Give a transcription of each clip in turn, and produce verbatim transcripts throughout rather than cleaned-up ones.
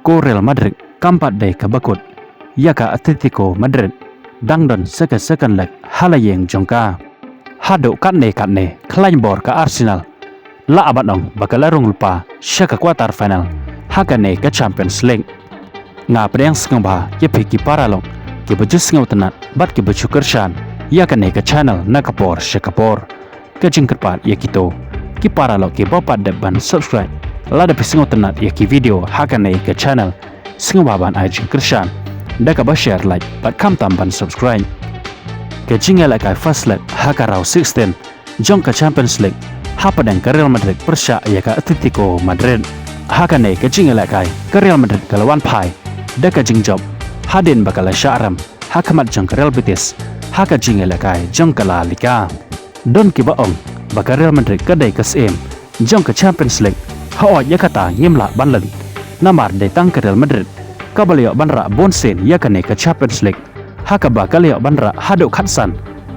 Ko Real Madrid kam pat dei kaba kut ïa ka Atletico Madrid, dang don sa ka second leg ha la ïing jong ka. Haduh katne katne khlaiñ bor ka Arsenal la abat ong ba ka la rung lypa sha ka quarter final ha kane ka Champions League. Nga pdiang sngewbha ïa phi ki paralok kiba ju sngewtynnat bad kiba ju kyrshan ïa kane ka channel na ka por sha ka por. Ka jingkyrpad ïa kito ki paralok kiba pat dep ban subscribe, lada phi sngewtynnat ïa ki video ha kane ka channel, sngewbha ban ai jingkyrshan da kaba share, like bad khamtam ban subscribe. Ka jingïalehkai first leg ha ka round sixteen jong ka Champions League hapdeng ka Real Madrid pyrshah ïa ka Atletico Madrid. Ha kane ka jingïalehkai ka Real Madrid ka la wan phai da ka jingjop hadien ba ka la shah rem ha khmat jong ka Real Betis ha ka jingïalehkai jong ka La Liga. Don kiba ong ba ka Real Madrid ka dei ka syiem jong ka Champions League. Hooid, ïa kata ngim lah ban len, namar dei tang ka Real Madrid kaba la ïoh ban rah bun sien ïa kane ka Champions League, ha kaba ka la ïoh ban rah haduh khatsan,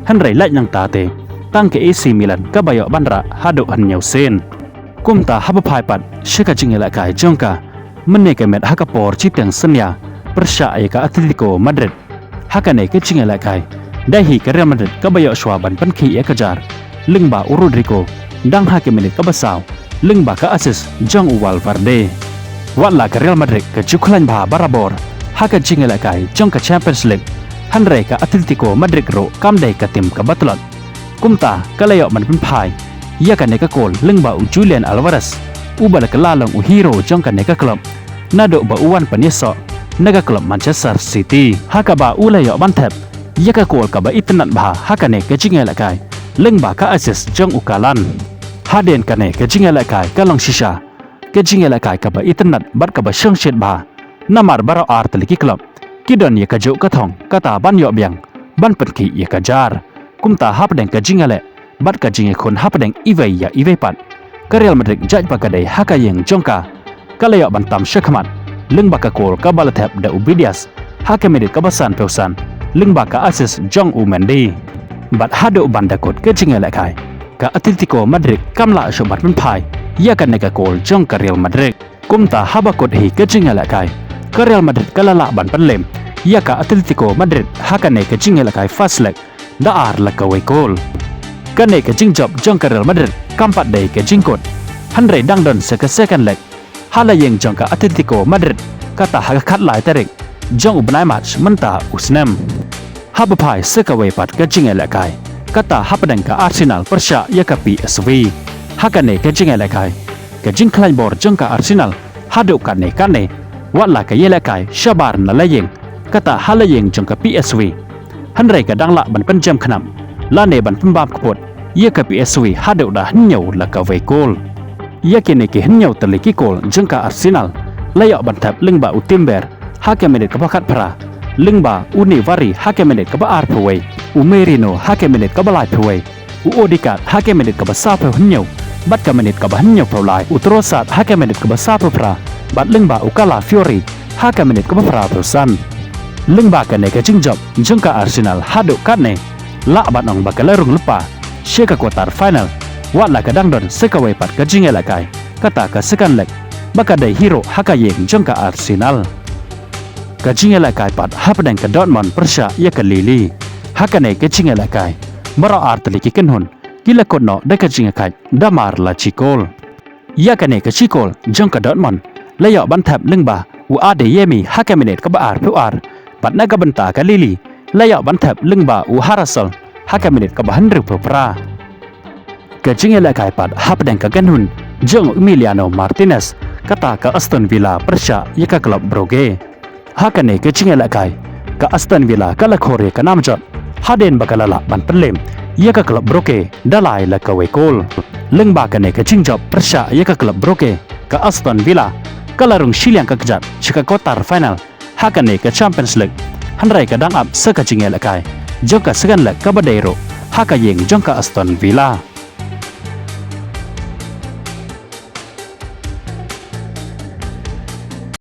hynrei lait nangta te tang ka A C Milan kaba ïoh ban rah haduh hynñiew sien. Kumta haba phai pat sha ka jingïalehkai jong ka mynne ka miet ha ka por shiteng synñia pyrshah ïa ka Atletico Madrid, ha kane ka jingïalehkai dei hi ka Real Madrid kaba ïoh shuwa ban pynkhih ïa ka jar lyngba u Rodrygo dang ha ka minit kaba saw lyngba ka assist jong u Valverde. Wat la ka Real Madrid ka ju khlaiñ bha barabor ha ka jingïalehkai jong ka Champions League, hynrei ka Atletico Madrid ruh kam dei ka tim kaba tlot. Kumta ka la ïoh ban pynphai ïa kane ka kol lyngba u Julian Alvarez, uba la kylla long u hero jong kane ka club naduh ba u wan pynïasoh na ka club Manchester City, ha kaba u la ïoh ban thep ïa ka kol kaba itynnat bha ha kane ka jingïalehkai lyngba ka assist jong u Kalan. Hadien kane ka jingïalehkai ka long shisha ka jingïalehkai kaba itynnat bad kaba shongshit bha, namar baroh ar tylli ki club ki don ïa kajuh ka thong kata ban ïoh biang ban pynkhih ïa ka jar. Kumta hapdeng ka jingïaleh bad ka jingïakhun hapdeng iwei ïa iwei pat, ka Real Madrid jait ba ka dei ha ka ïing jong ka, ka la ïoh ban tam sha khmat lyngba ka kol kaba la thep da u Vidic ha ka minit kaba sanphew san lyngba ka assist jong u Mendy. Bad haduh ban da kut ka jingïalehkai ka Atletico Madrid kam lah shuh ban pynphai ïa kane ka kol jong ka Real Madrid. Kumta haba kut hi ka jingïalehkai ka Real Madrid ka la lah ban pynlem ïa ka Atletico Madrid ha kane ka jingïalehkai first leg da ar la kawei kol. Kane ka jingjop jong ka Real Madrid kam pat dei ka jingkut, hynrei dang don sa ka second leg ha la ïing jong ka Atletico Madrid, kata ha ka khatlai tarik jong u bnai March mynta u snem. Haba phai sa kawei pat ka jingïalehkai, kata hapdeng ka Arsenal pyrshah ïa ka P S V. Ha kane ka jingïalehkai ka jingkhlaiñ bor jong ka Arsenal haduh katne katne, wat la ka ïalehkai shabar na la ïing, kata ha la ïing jong ka P S V, hynrei ka dang lah ban pynjem khnap lane ban pynbam kput ïa ka P S V haduh da hynñiew la kawei kol. Ïa kine ki hynñiew tylli ki kol jong ka Arsenal la ïoh ban thep lyngba u Timber ha ka minit kaba khatphra, lyngba u Navani ha ka minit kaba arphew wei, u Merino ha ka minit kaba laiphew wei, u Odegaard ha ka minit kaba sawphew hynñiew bad ka minit kaba hynñiewphew lai, u Trossard ha ka minit kaba sawphew phra, bad lyngba u Calafiori ha ka minit kaba phraphew san. Lyngba kane ka jingjop jong ka Arsenal haduh katne lah ban ong ba ka la rung lypa sha ka quarter final, wat la ka dang don sa kawei pat ka jingïalehkai, kata ka second leg, ba ka dei hi ruh ha ka ïing jong ka Arsenal. Ka jingïalehkai pat hapdeng ka Dortmund pyrshah ïa ka Lille. Ha kane ka jingïalehkai baroh ar tylli ki kynhun ki la kut noh da ka jingïakhaid da mar la shi kol. Ïa kane ka shi kol jong ka Dortmund la ïoh ban thep lyngba u Adeyemi ha ka minit kaba arphew ar, bad na ka bynta ka Lille la ïoh ban thep lyngba u Harasol ha ka minit kaba hynriewphew phra. Ka jingïalehkai pat hapdeng ka kynhun jong u Emiliano Martinez, kata ka Aston Villa pyrshah ïa ka club Brugge. Ha kane ka jingïalehkai ka Aston Villa ka la khur ïa ka nam jot hadien ba ka la lah ban pynlem ïa ka club Brugge da lai la kawei kol. Lyngba kane ka jingjop pyrshah ïa ka club Brugge, ka Aston Villa ka la rung shiliang ka kjat sha ka quarter final ha kane ka Champions League, hynrei ka dang ap sa ka jingïalehkai jong ka second leg kaba dei ruh ha ka ïing jong ka Aston Villa.